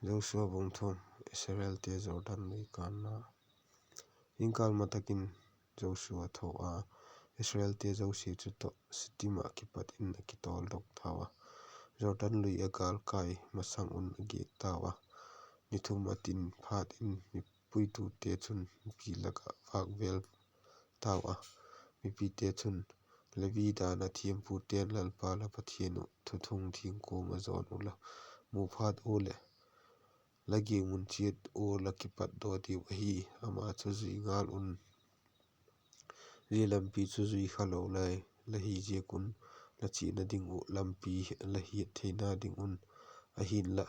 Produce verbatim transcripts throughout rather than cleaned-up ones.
Joshua bung thum. Israelte Jordan lui kânna. Jingkal ma tak in Joshua tho a, Israelte zosia chu tawh Shittim ah kipat in a kitawldok tau a, Jordan lui a gâlkâi masang un a giak tau a. Ni thum a tin phat in mi puitute chun mipi lak ah vâk vêl tau a. Mipite chun, Levi dan ah thiampute'n Lalpa la Pathian uh thuthung thingkuang a zawn uh la mu phat ua leh, la giak mun chiat ua la kipatdaw diu ahi. Ama chu zui ngal un, zia lampi chu zui kha lo lai la hi ziak un, la chiana ding uh lampi la hiat theina ding un; ahinla,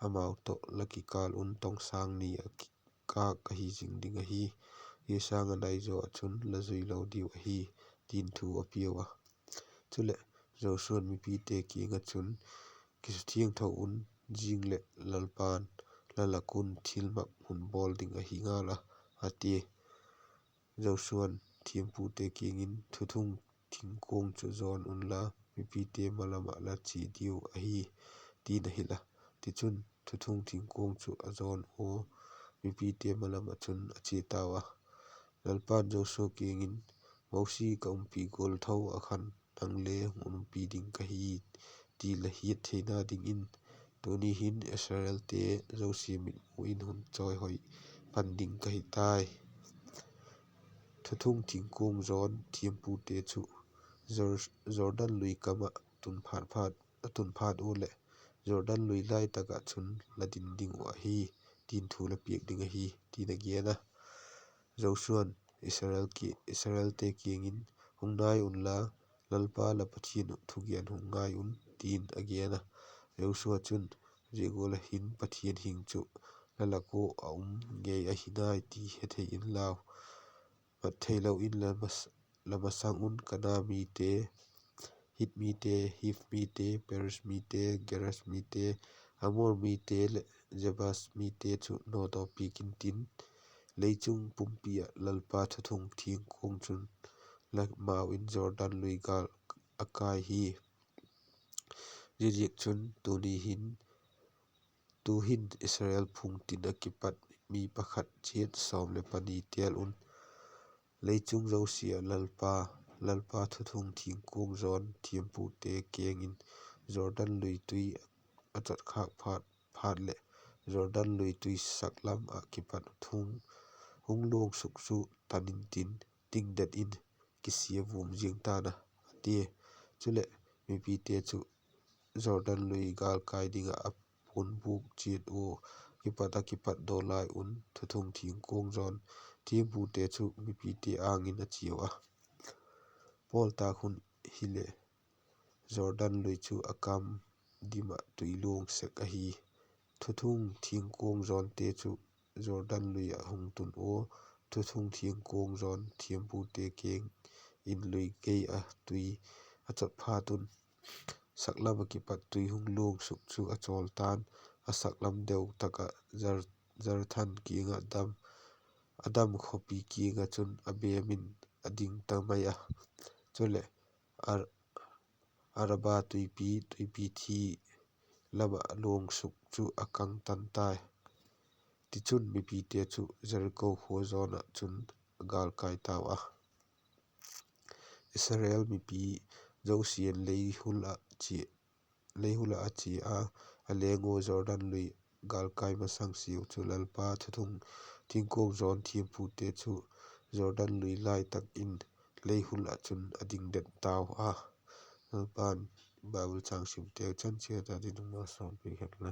amau tawh la kikâl un tawngsâng ni a kikâk ahi zing ding ahi. Zia sâng a nai zaw ah chun la zui lo diu ahi, tin thu a piau a. Chuleh, Joshua'n mipite kiang ah chun, Kisuthiangtho un, zing leh Lalpa'n la lak un thilmak hun bawl ding ahi ngal a, a tia. Joshua'n thiampute kiang in, Thuthung thingkuang chu zawn unla, mipite malam ah la chia diu ahi, tin a hil a. Tichun, thuthung thingkuang chu a zawn ua, mipite malam ah chun a chia tau a. Lalpa'n Joshua kiang in, Mosi ka umpi gual tho ah khan nang le hung umpi ding ka hi, ti la hiat theina dingin, tuni hin Israelte zosia mitmu in hun chawihoi pan ding ka hi tai. Thuthung thingkuang zawn thiampute chu Jor-, Jordan lui kam ah tun phat phat, a tun phat ua leh, Jordan lui lai tak ah chun la din ding uh ahi, tin thu la piak ding ahi, tin a gen a. Joshua'n Israel ki-, Israelte kiang in, Hung nai unla, Lalpa la Pathian uh thugen hung ngai un, tin a gen a. Joshua chun, Zia gual ah hin Pathian hing chu la lak ua a um ngei ahi nai ti hethei inlau. Mat theilo in la mas-, la masang un Kanaan mite, Hit mite, Hiv mite, Periz mite, Gerges mite, Amor mite leh Jebus mite chu nawtawpiak intin, lei chung pumpi ah Lalpa thuthung thingkuang chun la mau in Jordan lui gâl a kâi hi. Ziaziakchun, tuni hin, tu'hin Israel phung tin ah kipat mi pakhat chiat sawm leh pani têl un, lei chung zosia ah Lalpa, Lalpa thuthung thingkuang zawn thiampute kiang in Jordan lui tui a chotkhâk phat, phat leh, Jordan lui tui saklam ah kipat thung hung luang suk chu tan intin, dingdet in, kisia vum ziang ta'n a, a tia. Chuleh, mipite chu Jordan lui gâl kâi ding ah a puanbûk chiat ua kipat ah kipatdaw lai un thuthung thingkuang zawn thiampute chu mipite âng in a chiau a. Pawl tâk hun hileh, Jordan lui chu a kam dim ah tui luang sek ahi. Thuthung thingkuang zawnte chu Jordan lui ah hung tun ua, thuthung thingkuang zawn thiampute kiang in lui gei ah tui a chot phat un, saklam ah kipat tui hung luang suk chu a chawl ta'n, a saklam deu tak ah Jar-, Jarthan kiang ah dam, a dam khawpi kiang ah chun a bêm in a ding ta mai a. Chuleh, Ar-, Araba tuipi, tuipi thi lam ah luang suk chu a kang tan tai. Tichun, mipite chu Jeriko khua zawn ah chun a gâl kâi tau a. Israel mipi zosia'n lei hul ah chia, lei hul ah a chia a, a leng ua Jordan lui gâl kâi masang siau chu Lalpa thuthung thingkuang zawn thiampute chu Jordan lui lai tak in lei hul ah chun a dingdet tau a. Lalpa'n Bible châng simteu chan chiat a ding un malsawmpi hen la.